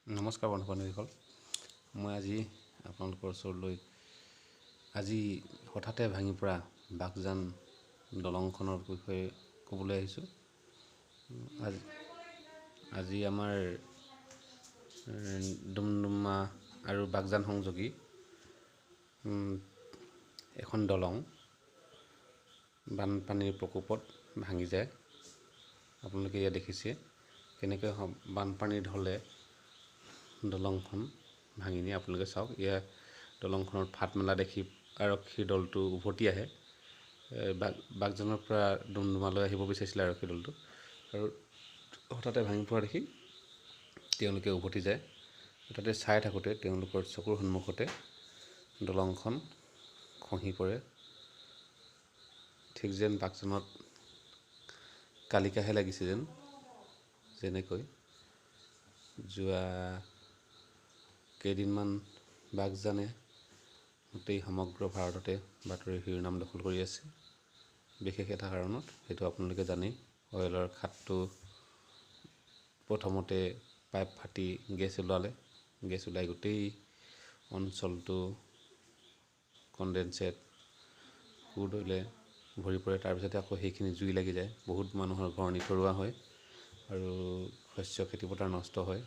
নমস্কাৰ বন্ধু বান্ধৱীসকল, মই আজি আপোনালোকৰ ওচৰলৈ আজি হঠাতে ভাঙি পৰা বাঘজান দলংখনৰ বিষয়ে ক'বলৈ আহিছোঁ। আজি আজি আমাৰ ডুমডুমা আৰু বাঘজান সংযোগী এখন দলং বানপানীৰ প্ৰকোপত ভাঙি যায়। আপোনালোকে ইয়াত দেখিছে কেনেকৈ বানপানীৰ ঢলে দলংখন ভাঙি নিয়ে। আপোনালোকে চাওক, ইয়াৰ দলংখনৰ ফাট মেলা দেখি আৰক্ষীৰ দলটো উভতি আহে। বাঘজানৰ পৰা ডুমডুমালৈ আহিব বিচাৰিছিলে আৰক্ষীৰ দলটো, আৰু হঠাতে ভাঙি পৰা দেখি তেওঁলোকে উভতি যায়। তাতে চাই থাকোঁতে তেওঁলোকৰ চকুৰ সন্মুখতে দলংখন খহি পৰে। ঠিক যেন বাঘজানত কালিকাহে লাগিছে যেন, যেনেকৈ যোৱা কেইদিনমান বাঘজানে গোটেই সমগ্ৰ ভাৰততে বাতৰিৰ শিৰোনাম দখল কৰি আছে। বিশেষ এটা কাৰণত, সেইটো আপোনালোকে জানেই। অইলৰ খাদটো প্ৰথমতে পাইপ ফাটি গেছ ওলালে, গেছ ওলাই গোটেই অঞ্চলটো কণ্ডেনছেট ক্ৰুড অইলে ভৰি পৰে। তাৰপিছতে আকৌ সেইখিনি জুই লাগি যায়, বহুত মানুহৰ ঘৰ নিথৰুৱা হয় আৰু শস্য খেতি পথাৰ নষ্ট হয়।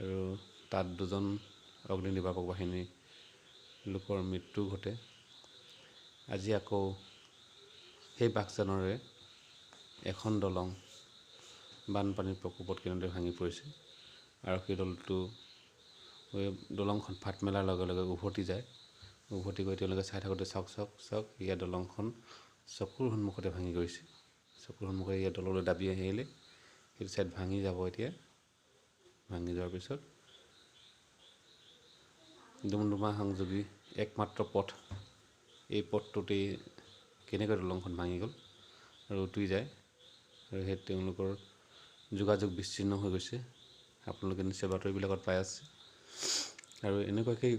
আৰু তাত দুজন অগ্নি নিৰ্বাপক বাহিনীৰ লোকৰ মৃত্যু ঘটে। আজি আকৌ সেই বাঘজানৰে এখন দলং বানপানীৰ প্ৰকোপত কেনেদৰে ভাঙি পৰিছে। আৰক্ষী দলটো দলংখন ফাট মেলাৰ লগে লগে উভতি যায়। উভতি গৈ তেওঁলোকে চাই থাকোঁতে চাওক চাওক চাওক, ইয়াৰ দলংখন চকুৰ সন্মুখতে ভাঙি গৈছে। চকুৰ সন্মুখতে ইয়াৰ তললৈ দাবি আহিলে সেইটো ছাইড ভাঙি যাব। এতিয়া ভাঙি যোৱাৰ পিছত ডুমডুমা সংযোগী একমাত্ৰ পথ, এই পথটোতেই কেনেকৈ দলংখন ভাঙি গ'ল আৰু উটুই যায়, আৰু সেই তেওঁলোকৰ যোগাযোগ বিচ্ছিন্ন হৈ গৈছে। আপোনালোকে নিশ্চয় বাতৰিবিলাকত পাই আছে। আৰু এনেকুৱাকেই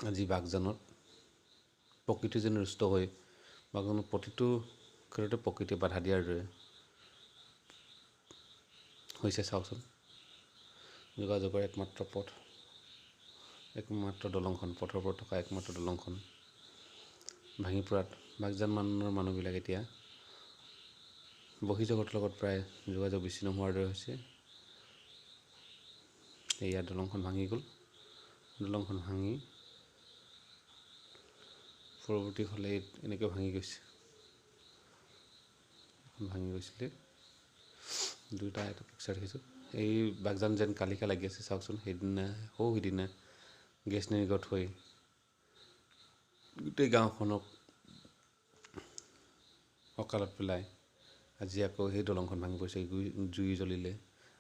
আজি বাঘজানত প্ৰকৃতি যেন ৰুষ্ট হৈ বাঘজানত প্ৰতিটো ক্ষেত্ৰতে প্ৰকৃতিয়ে বাধা দিয়াৰ দৰে হৈছে। চাওকচোন, যোগাযোগৰ একমাত্ৰ পথ, একমাত্ৰ দলংখন, পথৰ ওপৰত থকা একমাত্ৰ দলংখন ভাঙি পৰাত বাঘজান মানৰ মানুহবিলাক এতিয়া বহিঃজগতৰ লগত প্ৰায় যোগাযোগ বিচ্ছিন্ন হোৱাৰ দৰে হৈছে। এয়া দলংখন ভাঙি গ'ল। দলংখন ভাঙি পৰৱৰ্তী হ'লে এনেকৈ ভাঙি গৈছে, ভাঙি গৈছিলে। দুটা এটা পিকচাৰ দেখিছোঁ। এই বাঘজান যেন কালিকা লাগি আছে। চাওকচোন, সেইদিনা সৌ সিদিনা গেছ নিৰ্গত হৈ গোটেই গাঁওখনক অকালত পেলাই আজি আকৌ সেই দলংখন ভাঙি পৰিছে। জুই জ্বলিলে,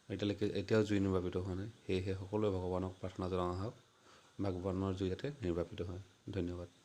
এতিয়ালৈকে এতিয়াও জুই নিৰ্বাপিত হোৱা নাই। সেয়েহে সকলোৱে ভগৱানক প্ৰাৰ্থনা জনাওঁ আহক, ভগৱানৰ জুই যাতে নিৰ্বাপিত হয়। ধন্যবাদ।